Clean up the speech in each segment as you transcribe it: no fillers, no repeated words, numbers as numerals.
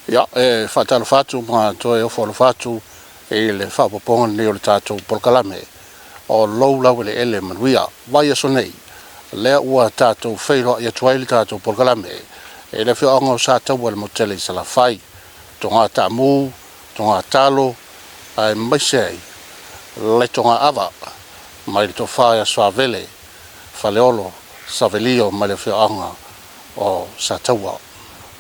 Ia, e faatalofa atu ma toe ofo alofa atu i le faaopoopoga lenei o le tatou polokalame o lou laueleele manuia. Vaiaso nei, lea ua tatou feiloai atu ai le tatou polokalame i le afioaga o Sataua i le motu tele i Salafai, Toga Taamu, Toga Talo, aemaise ai le Toga Ava mai le Tofa ia Soavele, Faleolo, Savelio mai le afioaga o Sataua.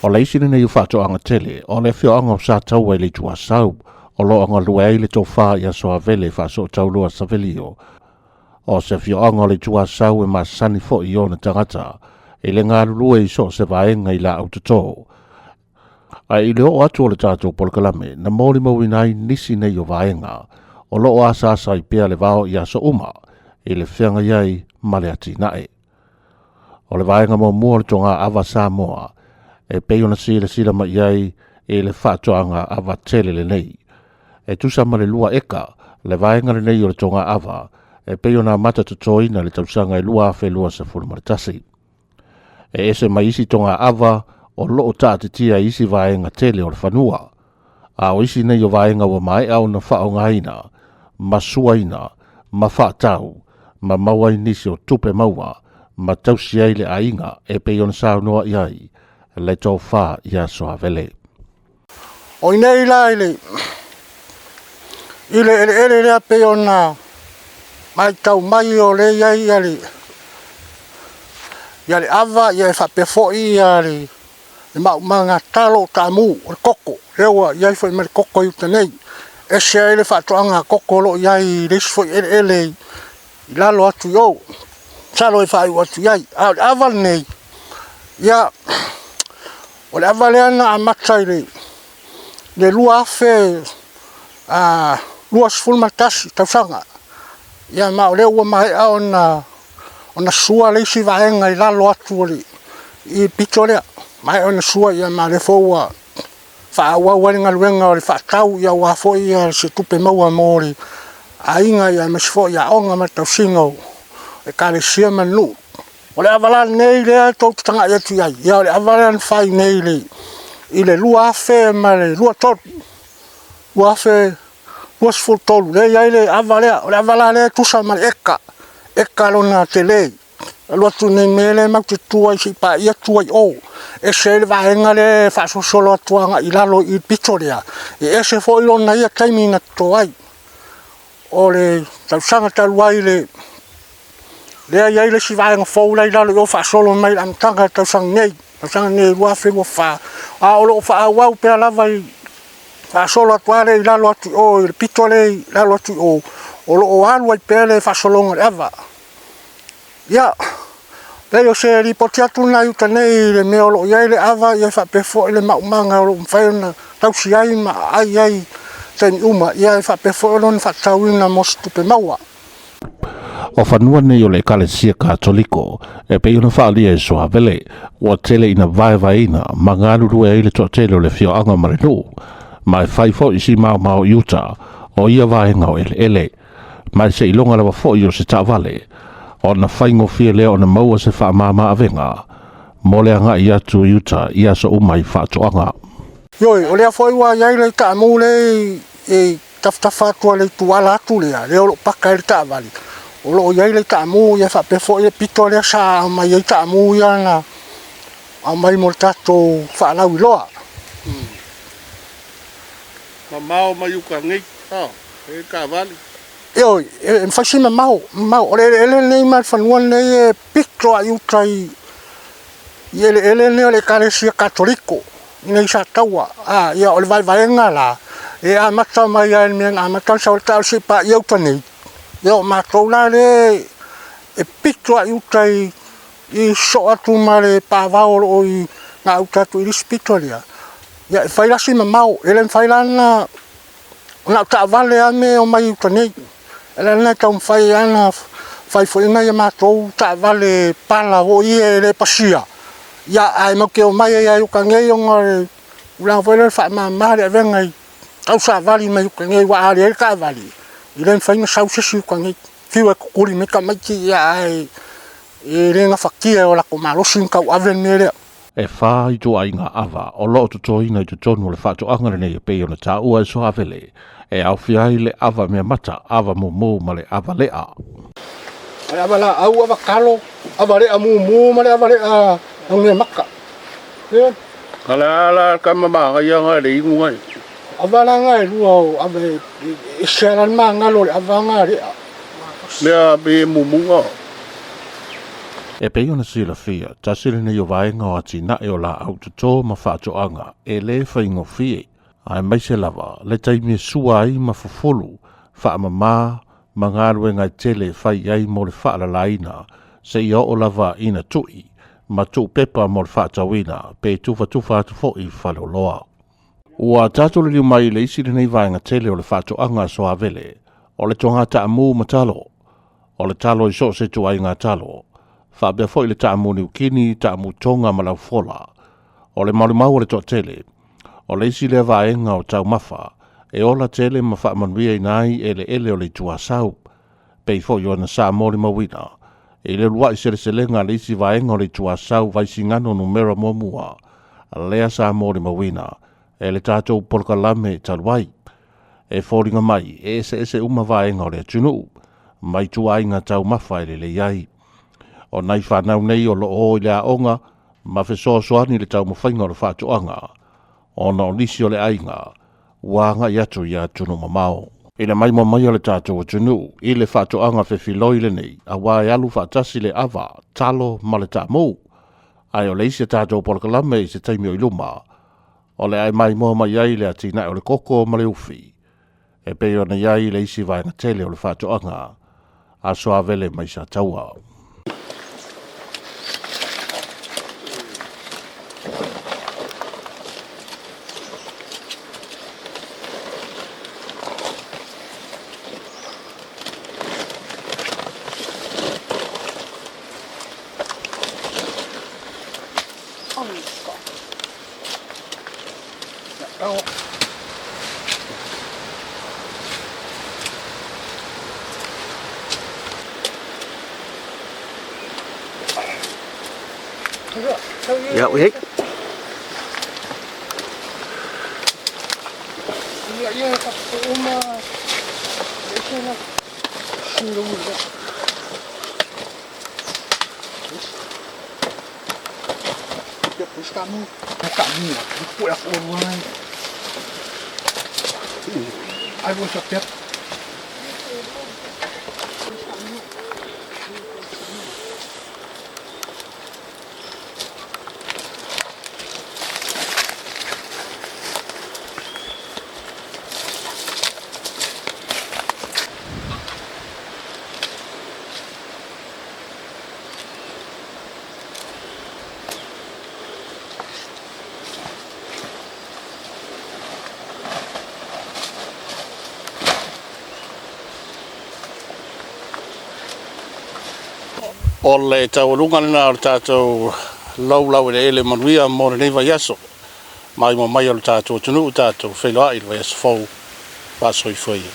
O le isi lenei o faatoaga tele o le afioaga o Sataua i le Itu Asau, o lo o galue ai le Tofa ia Soavele Faasootauloa Savelio. O se afioaga o le Itu Asau e masani foi i ona tagata i le galulue i so o se vaega i laau toto. Ae i le oo atu o le tatou polokalame, na molimauina ai nisi nei o vaega o lo o asaasa ai pea le vao i aso uma i le feagai ai ma le atinae. O le vaega muamua o le toga ava Samoa e pei ona silasila mai ai i le faatoaga ava tele lenei. E tusa ma le 2 eka le vaega lenei o le toga ava e pei ona amata totoina i le tausaga e 2021. E ese mai isi toga ava o loo taatitia i isi vaega tele o le fanua, a o isi nei o vaega ua maea ona faaaogaina ma suaina ma faatau ma maua ai nisi o tupe maua ma tausi ai le aiga e pei ona saunoa i ai le Tofa ia Soavele. O i nei la i le i le eleele lea pei ona matau mai o lea e i ai ia le ia le ava ia e faapea foi ia le maumaga talo o taamu o le koko lea ua i ai foi ma le koko i uta nei. Ese ai le faatoaga koko o lo o i ai i le isi foi eleele i lalo atu i o, masalo e faaiu atu i ai. A o le ava lenei, ia, o le ava lea na amata i le 2021 tausaga. Ia ma o lea ua maea ona sua le isi vaega i lalo atu o le i pito lea. Maea ona sua, ia ma o lea foi ua faaauau ai le galuega o le faatau, ia aua foi se tupe maua mo le aiga, ia aemaise foi aoga ma le tausiga o ekalesia ma le nuu. O le ava la lenei lea tou te tagai atu i ai, ia o le ava lea na fai nei i le 2023, 2023, lea e i ai le ava lea. O le ava la lea e tusa ma le eka, eka lona tele. Alu atu nei mea lea matou te tu ai se i paia tua i o. Ese ai le vaega lea e faasolosolo atu agai i lalo i le pito lea, e ese foi lona ia taimi na toto ai. O le tausaga talu ai le lea e i ai le isi vaega fou la i lalo i o faasolo mai i le amataga o le tausaga nei, tausaga nei 2024, a o lo o faaauau pea lava i faasolo atu lava lea i lalo atu i o i le pito lea i lalo atu i o, o lo o alu ai pea le faasologa o le ava. Ia, leai o se lipoti atu lena i uta nei i le mea o lo o i ai le ava, ia faapea foi le maumaga o lo o mafai ona tausi ai ma aai ai i taimi uma, ia e faapea foi lona faatatauina mo se tupe maua. O fanua nei o le Ekalesia Katoliko e pei ona faaalia e Soavele, ua tele ina vaevaeina ma galulue ai le toatele o le afioaga ma le nuu, ma e fai foi si maomao i uta o ia vaega o eleele. Ma e seiloga lava foi o se taavale, ona faigofie lea ona maua se faamama avega mo le agai atu i uta i aso uma i faatoaga. Ioe, o lea foi ua i ai le taamu lea i tafatafa atu a le ituala atu lea, lea o lo o paka ai le taavale, o lo o i ai le taamu ia faapea foi le pito lea sa aumai ai taamu ia na aumai mo le tatou faalauiloa. Mamao mai uka nei, e taavale. Ioe, e mafai si mamao, mamao. O le eleele lenei ma le fanua lenei e pito lava i uta i eleele nei o le Ekalesia Katoliko i inei i Sataua. A, ia o le vaevaega la, e amata mai lava i le mea na amata ona sau ai le taavale seia paia uta nei, ia o matou la lea e pito lava i uta i sosoo atu ma le pavao o lo o i gauta atu i le isi pito lea, ia e fai la si mamao, e le mafai la ona na o taavale lava mea e omai i uta nei. O le ala lena e taumafai ai lava ona fai foi nai a matou taavale pala foi ia e le pasia, ia ae matou te omai ai lava i uta nei ona o le tulaga foi lea e faamama le avega i tausavali mai uta nei, aua a leai le taavale, e le mafai ona sau se isi i uta nei. Fiu e tutuli mai tamaiti, ia ae e le gafatia e o latou malosi ona tauave le mea lea. E whā ituaiga ava o lo o totoina i totonu o le faatoaga lenei e pei ona taua e Soavele, e aofia ai le ava meamata, ava mumu ma le ava lea. O le ava laau, ava talo, ava lea mumu ma le ava lea meamata. Ia. A le a la tama manaia na le inu nai. Ava la na e lua o ava e ese lava la le magalo o le ava na lea. Mea me mumu na. E pei ona silafia, tasi lenei o vaega o atinae o laau toto ma faatoaga e le faigofie, aemaise lava le taimi e sua ai ma fufulu, faamama ma galuega e tele e fai i ai mo le faalalaina, seia oo lava ina tui ma tuupepa mo le faatauina pe tufatufa atu foi i faleoloa. Ua tatou liliu mai i le isi lenei vaega tele o le faatoaga a Soavele, o le toga taamu ma talo. O le talo i so o se ituaiga talo, faapea foi le taamu niukini, taamu toga ma laufola. O le malimau o le toatele, o le isi lea vaega o taumafa e ola tele ma faamanuiaina ai eleele o le Itu Asau. Pei foi ona sa molimauina i le uluai seleselega a le isi vaega o le Itu Asau Vaisigano Numera Muamua, lea sa molimauina e le tatou polokalame talu ai. E foliga mai e eseese uma vaega o le atunuu ma ituaiga taumafa e lelei ai. O nai fanau nei o lo o o i le aoga ma fesoasoani i le taumafaiga o le faatoaga, ona o nisi o le aiga ua agai atu i atunuu mamao. I le maimoa mai o le tatou atunuu i le faatoaga fefiloi lenei, aua e alu faatasi le ava, talo ma le taamu. Ae o le isi a tatou polokalame i se taimi o i luma, o le a e maimoa mai ai le atinae o le koko ma le ufi, e pei ona i ai le isi vaega tele o le faatoaga a Soavele mai Sataua. Ia, ui hei. O le taualuga lena o le tatou laulau eleele manuia mo lenei vaiaso. Maimoa mai o le tatou atunuu, tatou feiloai i le vaiaso fou. Faasoifua ia.